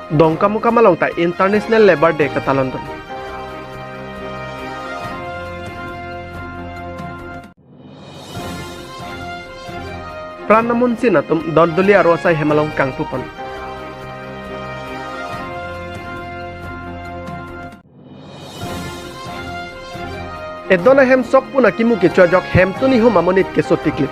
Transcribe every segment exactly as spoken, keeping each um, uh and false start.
Dongkamukam along ta International Labour Day katalondun. Pran amunsin atum doldoli aro asai hem along kangpupon. Edon ahem sokpun akimu kecho ajok hemtun ihum amonit keso tiklip.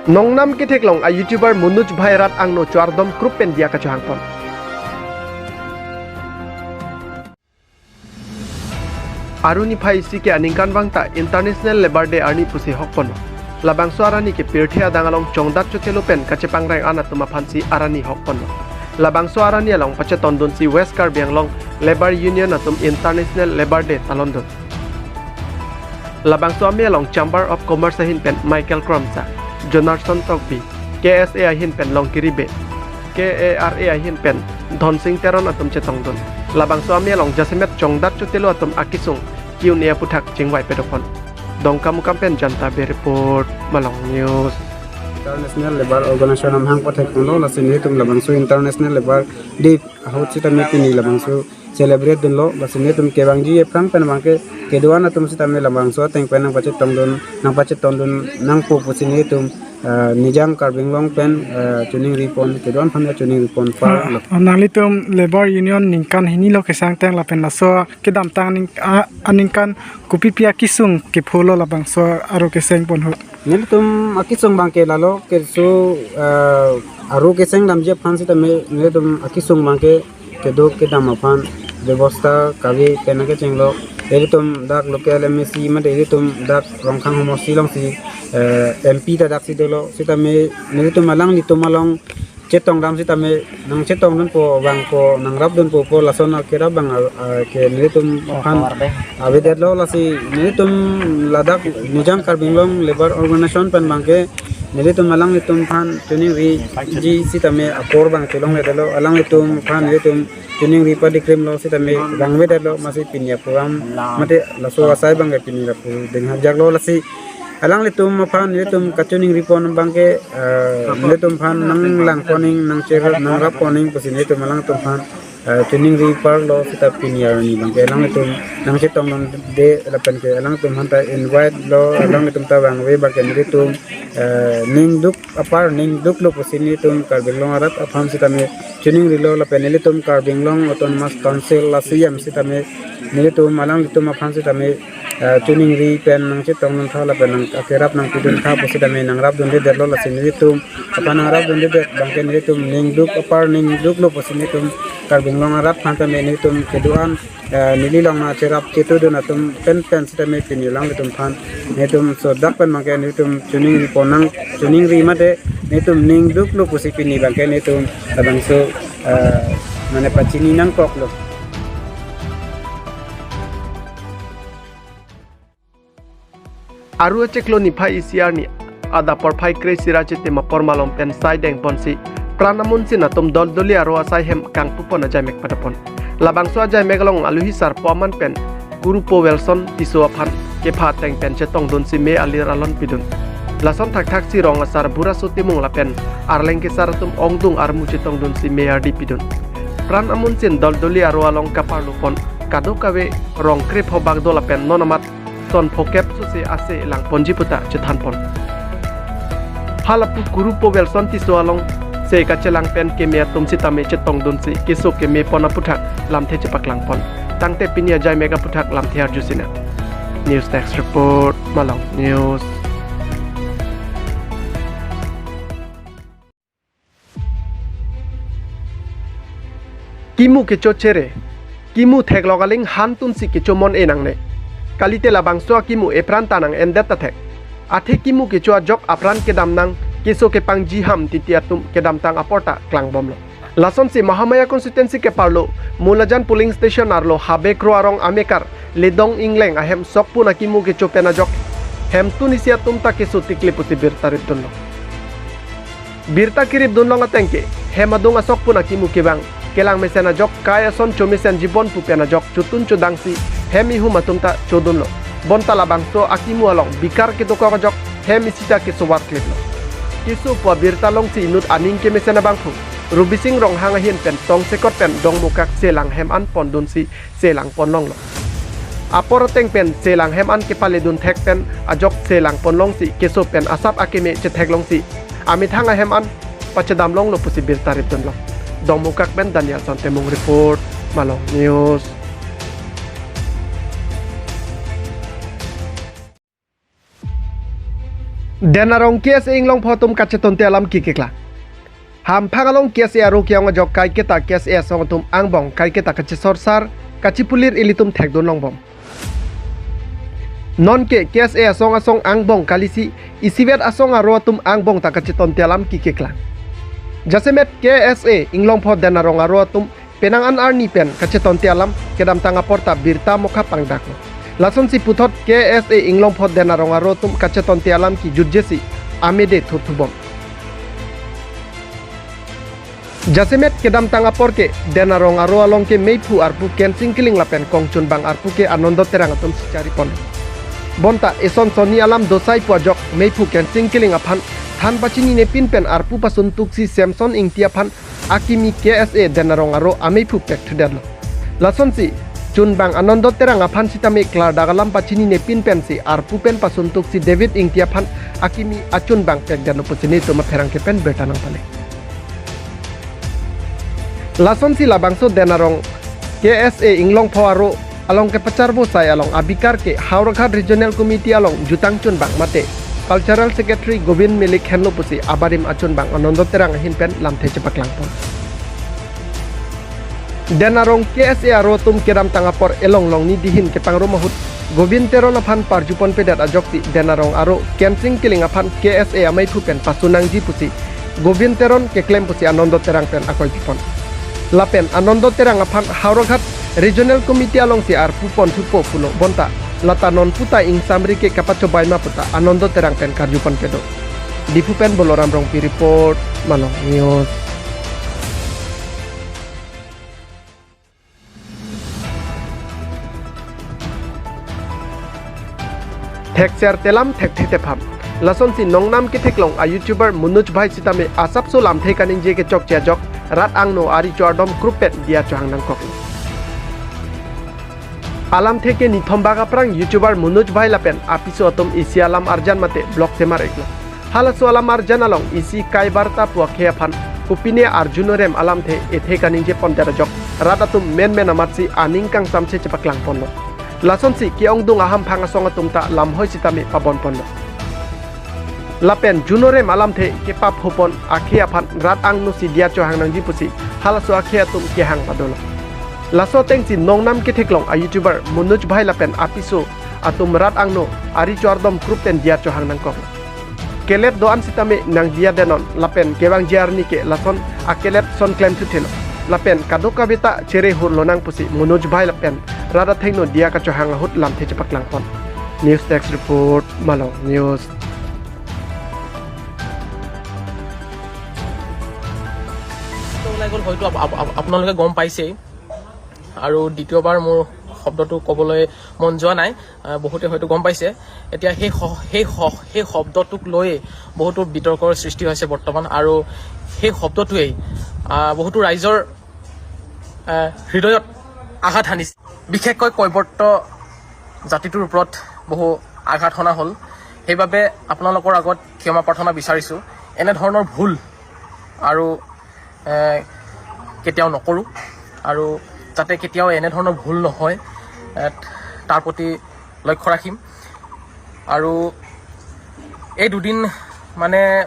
Nongnam ketheklong a-YouTuber Manoj Bhai rat angno choardom krup pen diya kachohangpon. Aru niphai isi ke aningkanvang ta International Labour Day arni pusi hokponlo. Labangso arni ke pirthe adang along chongdat chotelo pen kachepangreng an atum aphansi arni hokponlo. Labangso arni along pachetondunsi West Karbi Anglong Labour Union atum International Labour Day talondun. Labangso amei along Chamber of Commerce ahin pen Michael Cromsa, Jonathan Tokbi, K S A ahin pen Longkiri Bey, K A R A ahin pen Dhonsing Teron atum chetongdun. Labangso amei along jasemet chongdat chotelo atum akesung ke-un-e aputhak chingvai pedopon. Dongkamukam pen Janta Bey report, Malong News. International Labour Organization amahang pathek tanglo, lasi nelitum labangso International Labour Day ahut sitame pini labangso celebrate dunlo, lasi nelitum kevangji aphrang pen abangke kedo-an atum sitame labangso ateng pen nangpachetongdun, nangpachetongdun nangpo pusi nelitum, ah, Nijang Karbi Anglong pen, ah, choningripon, kedo-an aphan choningripon parlo. Ah, nanglitum Labour Union ningkan hini lo kesangteng lapen laso kedamtang ning, ah, aningkan kopipi akesung kepholo labangso aro kesengpon ahut? Nelitum akesung abangke lalo keso, ah, aro keseng damji aphan sitame nelitum akesung abangke kedo kedam aphan bebosta kave pen nangkechenglo. Ilitum dak local M A C mate ilitum dak Rongkhang homosti alongsi, eh, M P ta daksi dolo. Sitame nelitum alanglitum along chetongdam sitame nangchetongdunpo abang ko nangrapdunpo pu lason akerap abang, ah, ke nelitum aphan avedetlo, lasi nelitum ladak Nijang Karbi Anglong Labour Organization pen abangke nelitum alanglitum aphan choningriji sitame apor abang chelongledetlo, alanglitum aphan nelitum choningri padikrimlo sitame vangvedetlo, masi pini apuram mate laso asai abangke pini lapu denghajaklo, lasi alanglitum aphan nelitum kachoningripon abangke, eh, nelitum aphan nanglangpon nang, nangcher nangrapon pusi nelitum alangtum aphan, eh, choningri parlo sita pini arni abangke alanglitum nangchetongdunde lapen ke alangtum aphanta invite lo, alanglitum ta vangve abangke nelitum, eh, ningduk apar ningduklo pusi nelitum Karbi Anglong arat aphan sitame choningrilo lapen nelitum Karbi Anglong Autonomous Council a C E M sitame nelitum alanglitum aphan sitame, eh, choningri pen nangchetongduntha lapen nang akerap nangpiduntha pu sitame nangrapdundedetlo, lasi nelitum aphan nangrapdundedet abangke nelitum ningduk apar ningduklo pusi nelitum Karbi Anglong arat aphan tame nelitum kedo-an, eh, neli along nangcherap chetudun atum penpen sitame pini alanglitum aphan nelitum sodak pen abangke nelitum choningripon nang, choningri mate nelitum ningduklo pusi pini abangke nelitum labangso, eh, mane pachini nangkoklo. Aru achiklo niphai isi arni adap porphai kre-isi ra Chitim apor malom pen sai dengponsi pran amunsin atum doldoli aro asai hem kangpupon ajaimek padapon. Labangso ajaimek along aluhi sarpo aman pen Kurupo Wilson Tisso aphan kepha ateng pen chetongdunsi mei alir alon pidun. Lason thakthaksi rong asar Buraso Timung lapen arleng kesar atum ongdung armu chetongdunsi mei ardi pidun. Pran amunsin doldoli aro along kaparlupon kadokave rong krepho bak do lapen non amat son phokep suse ase langponji puta chethanpon. Halapu Kurupo Wilson Tisso alongsi kachelang pen keme atum sitame chetongdunsi keso kemepon aputhak lamthe chepaklangpon. Tangte pini ajaimek aputhak lamthe arjusina. News Desk Report, Malong News. Kimu kecho chere, kimu theklok aling hantunsi kecho mon-e nangne. Kalite labangso akimu epran ta nang-endet ta thek. Athe kimu kecho ajok apran kedam nang keso kepangji ham titi atum kedamtang apor ta klangbomlo. Lasonsi Mahamaya constituency keparlo Mulajan polling station arlo Habe Kro arong amekar Ledong Ingleng ahem sokpun akimu kecho pen ajok hemtun isi atum ta keso tikle pusi birta ripdunlo. Birta keripdun long ateng ke hem adung asokpun akimu kevang kelang mesen ajok kai ason chomesenji bon pu pen ajok chotun chodangsi hem ihum atum ta chodunlo. Bonta labangso akimu along bikar kedokok ajok hem isi ta kesovar klemlo. Keso pu abirta alongsi inut aning kemesen abangphu Rubising Ronghang ahin pen tongsekot pen Dongmukak Selang hem an pondunsi selang ponlonglo. Apor ateng pen selang hem an kepaledun thek pen ajok selang ponlongsi keso pen asap akeme chetheklongsi amethang ahem an pachedamlonglo pusi birta ripdunlo. Dongmukak pen Danielson Timung report, Malong News. Den Arong K S A Inglongpho atum kachetonte alam kekeklang. Hamphang along K S A aro ke-ong ajok kaiketa K S A asong atum angbong kaiketa kachesorsar, kachepulir ilitum thekdun longbom. Nonke K S A asong asong angbong kalisi isivet asong aro atum angbong ta kachetonte alam kekeklang. Jasemet K S A Inglongpho Den Arong aro atum penang an arni pen kachetonte alam kedamtang apor ta birta mokha pangdaklo. Lasonsi puthot K S A Inglongpho Den Arong aro atum kachetonte alam kejutjesi amede thurthubom. Jasemet kedamtang apor ke Den Arong aro along ke meiphu arpu Kensing Killing lapen kongchunbang arpu ke Anando Terang atum sichari pon. Bonta eson sonni alam dosai pu ajok meiphu Kensing Killing aphan than pachinine pin pen arpu pasuntuksi Samson Ingti aphan akimi K S A Den Arong aro ameiphu pekthudetlo. Lasonsi chunbang Anando Terang aphan sitame klardak alam pachinine pin pensi arpu pen pasuntuksi David Ingti aphan akimi achunbang pekdetlo pusi nelitum apherangke pen birta nangpale. Lasonsi labangso Den Arong K S A Inglongpho aro along kepacharbo sai along abikar ke Howraghat Regional Committee along jutang chunbang mate Cultural Secretary Govind Milik henlo pusi abarim achunbang Anando Terang ahin pen lamthe chepaklangpon. Den Arong K S A aro atum kedamtang apor elong longni dihin kepangrum ahut Govind Teron aphan parjuponpedet ajoksi Den Arong aro Kensing Killing aphan K S A ameiphu pen pasu nangji pusi Govind Teron keklem pusi Anando Terang pen akoi pipon. Lapen Anando Terang aphan Howraghat Regional Committee alongsi arpu ponthupo pulo bonta lata nonputa ingsamri ke kapachobai ma puta Anando Terang pen karjuponpedo. Diphu pen Boloram Rongpi report, Malong News. Thekser telam thekthe tepham. Lasonsi nongnam ketheklong a YouTuber Manoj Bhai sitame asapso lamthe kaningje kechokche ajok rat angno ari chordom group pen diya chohang nangkok. Alamthe ke nithombak aphrang YouTuber Manoj Bhai lapen apiso atum isi alam arjan mate vlog semar iklo. Halaso alam arjan along isi kai barta pu akhei aphan kopine arjunorem alamthe ethe kaningje pondet ajok rat atum menmen amatsi aning kangsamse chepaklang ponlo. Lasonsi ke-ongdung ahamphang asong atum ta lamhoi sitame pabon ponlo. Lapen junorem alamthe kepapho pon akhei aphan rat angno si diya chohang nangji pusi halaso akhei atum kehang padolo. Laso atengsi nongnam ketheklong a YouTuber Manoj Bhai lapen apiso atum rat angno ari chordom group pen diya chohang nangkok. Kelet do-an sitame nangdiya denon lapen kevangji arni ke lason akelet son klemthuthelo. Lapen kadokave ta chere hurlo nang pusi Manoj Bhai lapen rat athengno diya kachohang ahut lamthe chepaklang pon. News Desk Report, Malong News. ওলাই গ'ল হয়তো up- up- up- আপোনালোকে গম পাইছেই। আৰু দ্বিতীয়বাৰ মোৰ শব্দটো ক'বলৈ মন যোৱা নাই। আহ, বহুতে হয়তো গম পাইছে। এতিয়া সেই শ- সেই শ- সেই শব্দটোক লৈয়ে বহুতো বিতৰ্কৰ সৃষ্টি হৈছে বৰ্তমান। আৰু সেই শব্দটোৱেই, আহ, বহুতো ৰাইজৰ, আহ, হৃদয়ত আঘাত হানিছে। বিশেষকৈ কৈবৰ্ত জাতিটোৰ ওপৰত বহু আঘাত হনা হ'ল। সেইবাবে আপোনালোকৰ আগত ক্ষমা প্ৰাৰ্থনা বিচাৰিছোঁ। এনেধৰণৰ ভুল আৰু, এ, কেতিয়াও নকৰোঁ আৰু যাতে কেতিয়াও এনেধৰণৰ ভুল নহয়, এ, তাৰ প্ৰতি লক্ষ্য ৰাখিম। আৰু এই দুদিন মানে,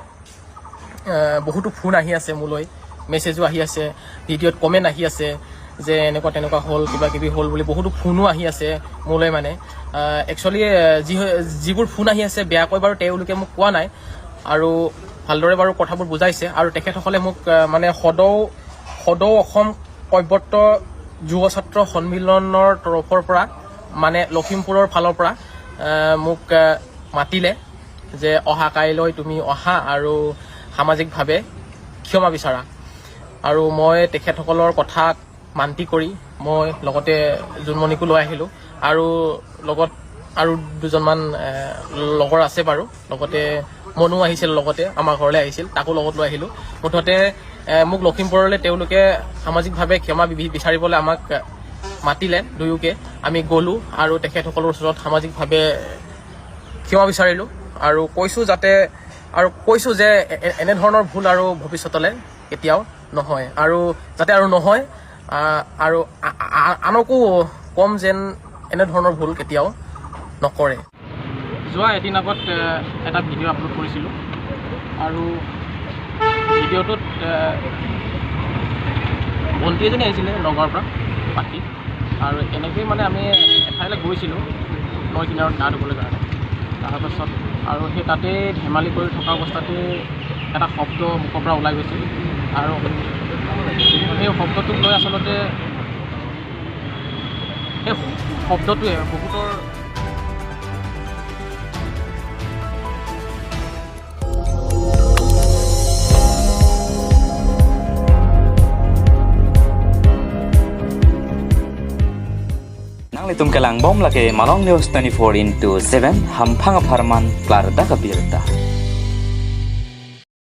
এ, বহুতো ফোন আহি আছে মোলৈ, মেছেজো আহি আছে, ভিডিঅ'ত কমেণ্ট আহি আছে যে এনেকুৱা তেনেকুৱা হ'ল, কিবা কিবি হ'ল বুলি বহুতো ফোনো আহি আছে মোলৈ। মানে, আ, একচুৱেলি, এ, যি হয়- যিবোৰ ফোন আহি আছে বেয়াকৈ বাৰু তেওঁলোকে মোক কোৱা নাই আৰু ভালদৰে বাৰু কথাবোৰ বুজাইছে। আৰু তেখেতসকলে মোক, আ, মানে সদৌ সদৌ অসম কৈবৰ্ত যুৱ ছাত্ৰ সন্মিলনৰ তৰফৰ পৰা, মানে লখিমপুৰৰ ফালৰ পৰা, আ, মোক, আ, মাতিলে যে অহা কাইলৈ তুমি অহা আৰু সামাজিকভাৱে ক্ষমা বিচাৰা। আৰু মই তেখেতসকলৰ কথা মান্তি কৰি মই লগতে জোনমণিকো লৈ আহিলোঁ আৰু লগত আৰু দুজনমান এ, লগৰ আছে বাৰু, লগতে মনো আহিছিল, লগতে আমাৰ ঘৰলৈ আহিছিল, তাকো লগত লৈ আহিলোঁ। মুঠতে এ, মোক লখিমপুৰলৈ তেওঁলোকে সামাজিকভাৱে ক্ষমা বি- বিচাৰিবলৈ আমাক এ, মাতিলে দুয়োকে। আমি গ'লোঁ আৰু তেখেতসকলৰ ওচৰত সামাজিকভাৱে ক্ষমা বিচাৰিলোঁ আৰু কৈছোঁ যাতে আৰু কৈছোঁ যে এ- এ- এনেধৰণৰ ভুল আৰু ভৱিষ্যতলৈ কেতিয়াও নহয় আৰু যাতে আৰু নহয়, আ, আৰু আ- আ- আনকো কম যেন এনেধৰণৰ ভুল কেতিয়াও নকৰে। যোৱা এদিন আগত এ, এটা ভিডিঅ' আপলোড কৰিছিলোঁ আৰু ভিডিঅ'টোত এ, ভণ্টি এজনী আহিছিলে নগাঁৱৰ পৰা, পাখি। আৰু এনেকৈ মানে আমি এঠাইলৈ গৈছিলোঁ নৈ কিনাৰত গা ধুবলৈ কাৰণে। তাৰপাছত আৰু সেই তাতে ধেমালি কৰি থকা অৱস্থাতে এটা শব্দ মুখৰ পৰা ওলাই গৈছিল আৰু সেই শব্দটোক লৈ আচলতে সেই শব্দটোৱে বহুতৰ Nanglitum kelangbom lake Malong News twenty-four into seven, hamphang apharman klardak abirta.